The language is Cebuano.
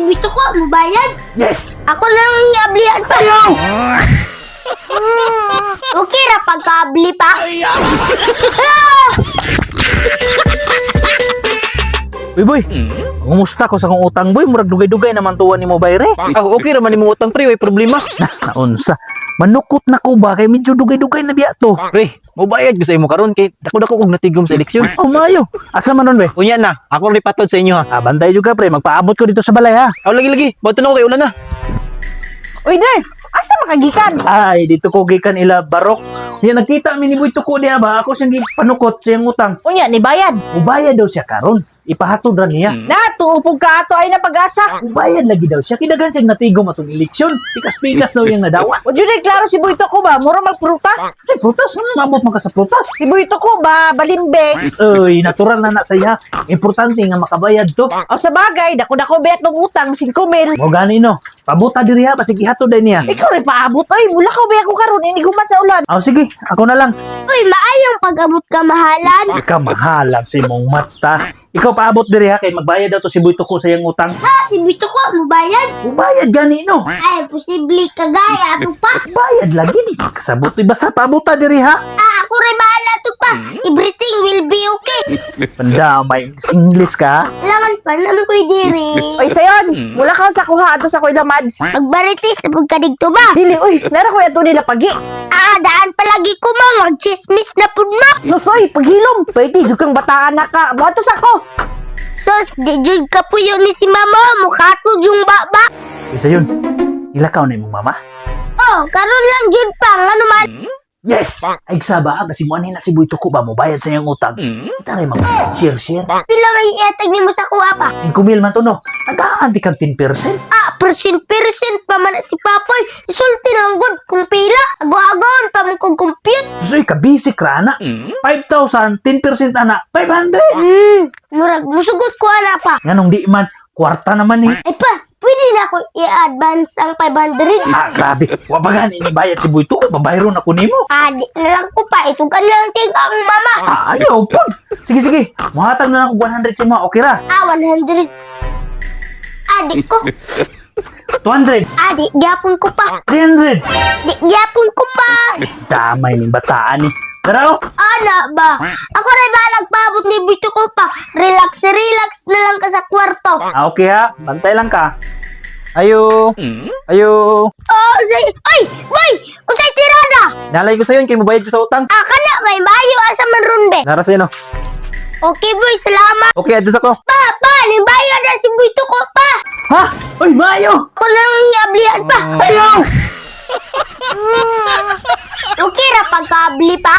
Buito ko, mubayad. Yes! Ako na lang ang ablihan pa. Okay ra pagkaabli pa. Ah! Uy, boy. Kumusta ko sa kong utang, boy? Murag dugay-dugay naman tuwa ni mo, bayre. Ah, okay ra man imong utang, pre, way problema. Na, naunsa. Manukot na ko ba? Kay medyo dugay-dugay na biya to. Pre, mobayad ko sa imo karon kay dako-dako kog natigom sa eleksyon. Oh, maayo. Asa man ron, be? Unya na, ako rin patod sa inyo ha. Ah, bantay jud ka, pre. Magpaabot ko dito sa balay, ha? Aw lagi lagi, bato na ko kay ulan na. Uy, Der! Asa makagikan? Ay, dito ko gikan ila barok. Niya nagkita mi ni Boy Tuko diha ba? Ako siyang gipanukot siyang utang. Unya, ni bayad. Ubayad daw siya karon. Ipahatod ra niya. Na, tuupog ka ato ay napag-asa. Ubayad lagi daw siya. Kidaghan siyang natigom atong eleksyon. Pikas-pikas daw iyang nadawat. O jud klaro si Buito ko ba? Mura magprutas. Kasi prutas, ano mabot man ka sa prutas? Si Buito ko ba? Balimbing. Uy, natural na na saya. Importante nga makabayad to. O sa bagay, dako-dako bayat mong utang, 5 mil. Mo gani no. Pabuta diri ha, basig ihatod day niya. Ikaw rin paabot ay, mula ka ba ako karon iniguman sa ulan. Aw sige, ako na lang. Uy, maayong pag-abot ka mahalan. Ikaw mahalan sa imong mata. Ikaw paabot diri ha kay magbayad daw to si Boy Tuko sa iyang utang. Ha, si Buito ko, mubayad. Ubayad gani no. Ay, posible kagaya ato pa. Bayad lagi ni kasabot. Uy, basta paabota diri ha. Ah, ako rin bahala to pa. Everything will be okay. Pandamay English ka. Langan pa naman ko'y diri. Oy, sayon, mula ka sa kuha ato sa kuya Mads. Magbaritis na pagkadigto ba? Dili, uy, nara ko ato nila pagi. Ah, daan palagi ko ma, magchismis na pud ma. Susoy, paghilom, pwede jud kang bataan na ka. Moadto sa ko. Sos, di jud ka puyo ni si mama, mukatod yung baba. Isa yun. Ilakaw na imong mama. Oh, karon lang jud pa, ngano man. Yes! Ay saba ha, basi mo na si Boy Tuko ba mobayad sa iyang utang. Taray mag share share. Pila may iatag nimo sa kuha pa? Kumil man to no. Tagaan di kag 10%. Ah, percent percent pa man si Papoy. Isulti lang gud kung pila. Ago-agon pa man kong compute. Susoy ka basic ra ana. 5,000, 10% ana, 500. Murag musugot ko ana pa. Nganong di man kwarta naman eh. Ay pa, pwede na ako i-advance ang 500. Ah, grabe. Wa pa gani ni bayad si Boy Tuko, babayron ako nimo. Ah, di na lang ko pa. Itugan na lang tig ang mama. Ah, ayaw pud. Sige sige, muhatag na lang ako 100 sa imo, okay ra? Ah, 100. Ah, di ko. 200, Ah, di gyapon ko pa. 300. Di gyapon ko pa. Damay ning bataan ni. Tara oh. Ana ba? Ako rin balag paabot ni Buito ko pa. Relax, relax na lang ka sa kwarto. Ah, okay ha. Bantay lang ka. Ayo. Ayo. Oh, say, ay, boy, unsay tirada? Nalay ko sayon kay mobayad ko sa utang. Ah, kana may bayo asa man ron be. Nara sayo no. Okay boy, salamat. Okay, adto sa ko. Pa, pa, ning bayo na si Buito ko pa. Ha? Uy, maayo! Ako na lang iablihan pa. Ayaw! Okay ra pagkaabli pa.